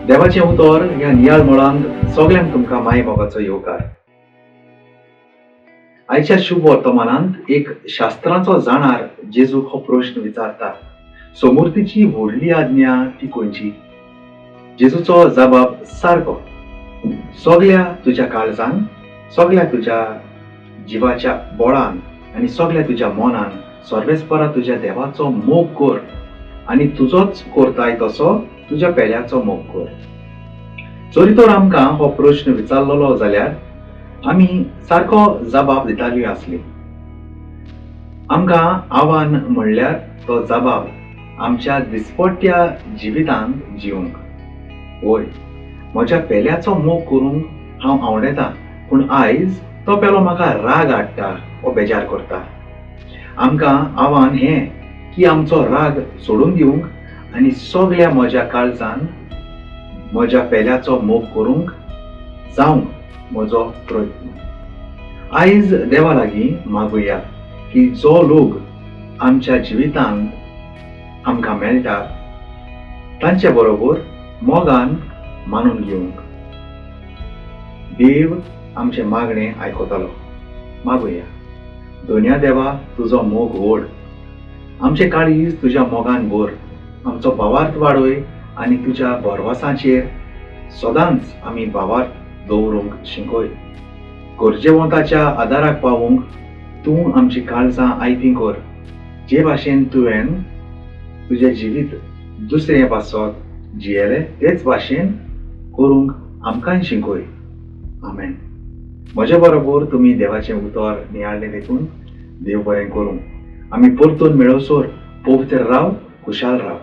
देवाचें उतर ह्या नियाळ मळांत सगल्यांक तुमकां माय मोगाचो येवकार. आयच्या शुभ वर्तमानांत एक शास्त्राचो जाणार जेजूक हो प्रश्न विचारता, समूर्तीची व्हडली आज्ञा ती खंयची? जेजूचो जबाब सारको, सगल्या तुज्या काळजान, सगल्या तुज्या जिवाच्या बळान आनी सगल्या तुज्या मनान सर्वेस्परा तुज्या देवाचो मोग कर आनी तुजोच करताय तसो तुज्या पेल्याचो मोग कर. जरी तर आमकां हो प्रश्न विचारलेलो जाल्यार आमी सारको जबाब दिताली आसली. आमकां आव्हान म्हणल्यार तो जबाब आमच्या दिसपट्ट्या जिवितांत जिवंक. वय, म्हज्या पेल्याचो मोग करूंक हांव आवडेता, पूण आयज तो पेलो म्हाका राग हाडटा वो बेजार करता. आमकां आव्हान हें की आमचो राग सोडून दिवंक आनी सगल्या म्हज्या काळजान म्हज्या पेल्याचो मोग करूंक जावंक म्हजो प्रयत्न. आयज देवा लागीं मागुया की जो लोक आमच्या जिवितांत आमकां मेळटा तांचे बरोबर मोगान मानून घेवंक देव आमचें मागणें आयकतलो. मागुया. दोनया देवा, तुजो मोग व्हड, आमचें काळीज तुज्या मोगान भर, आमचो भावार्थ वाडय आनी तुज्या भरवसाचेर सदांच आमी भावार्थ दवरूंक शिकय. गरजेवंताच्या आदाराक पावूंक तूं आमची काळजां आयतीं कर, जे भाशेन तुवें तुजें जिवीत दुसरे पासत जियेलें तेच भाशेन करूंक आमकांय शिकय. आमेन. म्हजे बरोबर तुमी देवाचें उतर नियाळ्ळें देखून देव बरें करूं. आमी परतून मेळोसर पवित्र राव, खुशाल राव.